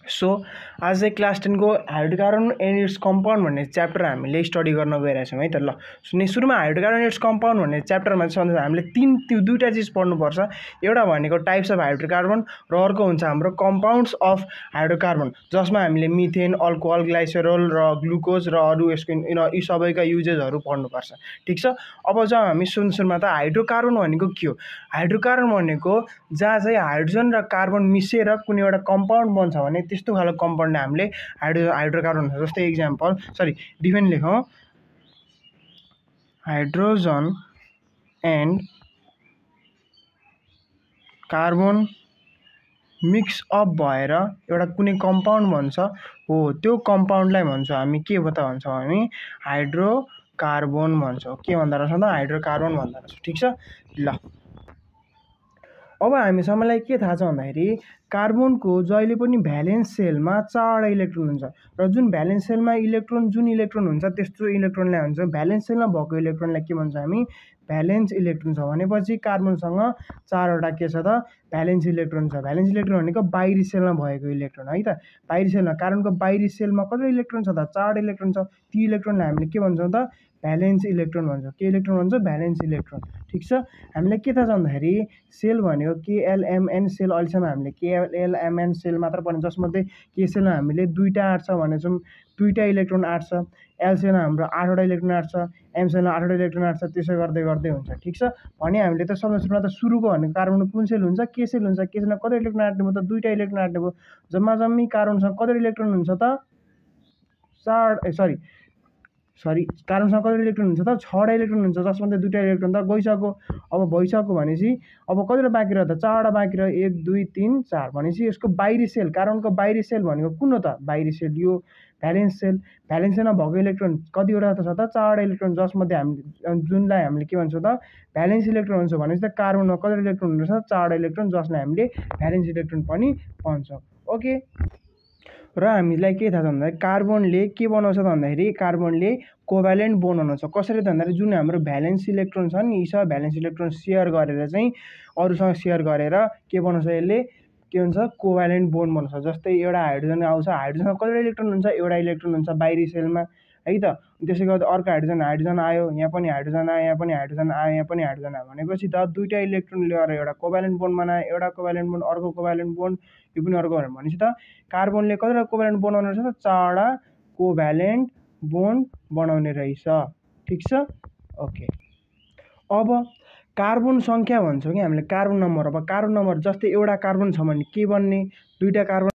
So आज चाहिँ class 10 को हाइड्रोकार्बन एन्ड इट्स कम्पाउन्ड भन्ने च्याप्टर हामीले स्टडी गर्न गइरहेछौँ है त। ल सुन्ने सुरुमा हाइड्रोकार्बन इट्स कम्पाउन्ड भन्ने च्याप्टरमा चाहिँ हामीले दुईटा चिज पढ्नुपर्छ। एउटा भनेको टाइप्स अफ हाइड्रोकार्बन र अर्को हुन्छ हाम्रो कम्पाउन्ड्स अफ हाइड्रोकार्बन, जसमा हामीले मिथेन, अल्कोहल, ग्लाइसेरोल र ग्लुकोज र अरू यसको यी सबैका युजेसहरू पढ्नुपर्छ। ठिक छ। अब जब हामी सुरुमा त हाइड्रोकार्बन भनेको के हो? हाइड्रोकार्बन भनेको जहाँ चाहिँ हाइड्रोजन र कार्बन मिसेर कुनै एउटा कम्पाउन्ड बन्छ भने त्यस्तो खालको कम्पाउन्डलाई हामीले हाइड्रोकार्बन भन्छ। जस्तै इक्जाम्पल डिफेन लेखौँ, hydrogen and carbon mix up भएर एउटा कुनै कम्पाउन्ड बन्छ हो, त्यो कम्पाउन्डलाई भन्छौँ हामी के त भन्छौँ हामी हाइड्रोकार्बन भन्छौँ। के भन्दा रहेछौँ त? हाइड्रोकार्बन भन्दा रहेछौँ। ठिक छ। ल अब हामी सबैलाई के थाहा छ भन्दाखेरि कार्बनको जहिले पनि भ्यालेन्स सेलमा 4 इलेक्ट्रोन हुन्छ र जुन भ्यालेन्स सेलमा जुन इलेक्ट्रोन हुन्छ त्यस्तो इलेक्ट्रोनलाई भन्छ भ्यालेन्स सेलमा भएको इलेक्ट्रोनलाई के भन्छ हामी? भ्यालेन्स इलेक्ट्रोन छ। भनेपछि कार्बनसँग 4वटा के छ त? भ्यालेन्स इलेक्ट्रोन छ। भ्यालेन्स इलेक्ट्रोन भनेको बाहिरी सेलमा भएको इलेक्ट्रोन है त। बाहिरी सेलमा कार्बनको बाहिरी सेलमा कति इलेक्ट्रोन छ त? 4 इलेक्ट्रोन छ। ती इलेक्ट्रोनलाई हामीले के भन्छौँ त? भ्यालेन्स इलेक्ट्रोन भन्छौँ। के इलेक्ट्रोन भन्छौँ? Valence electron. ठिक छ। हामीलाई के थाहा छ भन्दाखेरि सेल भनेको केएलएमएन सेल, अहिलेसम्म हामीले केएलएमएन सेल मात्र पढ्यौँ, जसमध्ये के सेलमा हामीले 2टा आँट्छ भनेछौँ, 2टा इलेक्ट्रोन आँट्छ। एल सेलमा हाम्रो 8वटा इलेक्ट्रोन आँट्छ, एम सेलमा 8वटा इलेक्ट्रोन आँट्छ, त्यसो गर्दै गर्दै हुन्छ। ठिक छ। भने हामीले त सबैभन्दा त सुरुको भनेको कार्बनको कुन सेल हुन्छ? के सेल हुन्छ। के सेलमा कति इलेक्ट्रोन आँट्ने भयो त? 2टा इलेक्ट्रोन आँट्ने भयो। जम्मा जम्मी कार्बनसँग कति इलेक्ट्रोन हुन्छ त? कार्बनसँग कति इलेक्ट्रोन हुन्छ त? 6वटा इलेक्ट्रोन हुन्छ, जसमध्ये 2टा इलेक्ट्रोन त गइसक्यो। अब भइसक्यो भनेपछि अब कतिवटा बाँकी रह्यो त? 4वटा बाँकी रह्यो। 1 2 3 4 भनेपछि यसको बाहिरी सेल, कार्बनको बाहिरी सेल भनेको कुन हो त? बाहिरी सेल यो भ्यालेन्स सेल। भ्यालेन्स सेलमा भएको इलेक्ट्रोन कतिवटा छ त? 4वटा इलेक्ट्रोन, जसमध्ये जुनलाई हामीले के भन्छौँ त? भ्यालेन्स इलेक्ट्रोन भन्छौँ। भनेपछि त कार्बनमा कति इलेक्ट्रोन हुन्छ? 4वटा इलेक्ट्रोन, जसलाई हामीले भ्यालेन्स इलेक्ट्रोन पनि भन्छौँ। ओके। र हामीलाई के थाहा छ भन्दाखेरि कार्बनले के बनाउँछ त भन्दाखेरि कार्बनले कोभ्यालेन्ट बोन्ड बनाउँछ। कसरी त भन्दाखेरि जुन हाम्रो भ्यालेन्स इलेक्ट्रोन छ नि, यी सब भ्यालेन्स इलेक्ट्रोन सेयर गरेर चाहिँ अरूसँग सेयर गरेर के बनाउँछ? यसले के हुन्छ? कोभ्यालेन्ट बोन्ड बनाउँछ। जस्तै एउटा हाइड्रोजन आउँछ, हाइड्रोजनमा कतिवटा इलेक्ट्रोन हुन्छ? एउटा इलेक्ट्रोन हुन्छ बाहिरी सेलमा है त। त्यसै गर्दा अर्को हाइड्रोजन आयो, यहाँ पनि हाइड्रोजन आयो, यहाँ पनि हाइड्रोजन आयो, यहाँ पनि हाइड्रोजन आयो भनेपछि त 2टा इलेक्ट्रोन लिएर एउटा कोभ्यालेन्ट बोन्ड बनायो, एउटा कोभ्यालेन्ट बोन्ड, अर्को कोभ्यालेन्ट बोन्ड, यो पनि अर्को भनेपछि त कार्बनले कतिवटा कोभ्यालेन्ट बोन्ड बनाउने रहेछ त? 4वटा कोभ्यालेन्ट बोन्ड बनाउने रहेछ। ठिक छ। ओके। अब कार्बन सङ्ख्या भन्छौँ कि हामीले कार्बन नम्बर। अब कार्बन नम्बर जस्तै एउटा कार्बन छ भने के बन्ने? 2टा कार्बन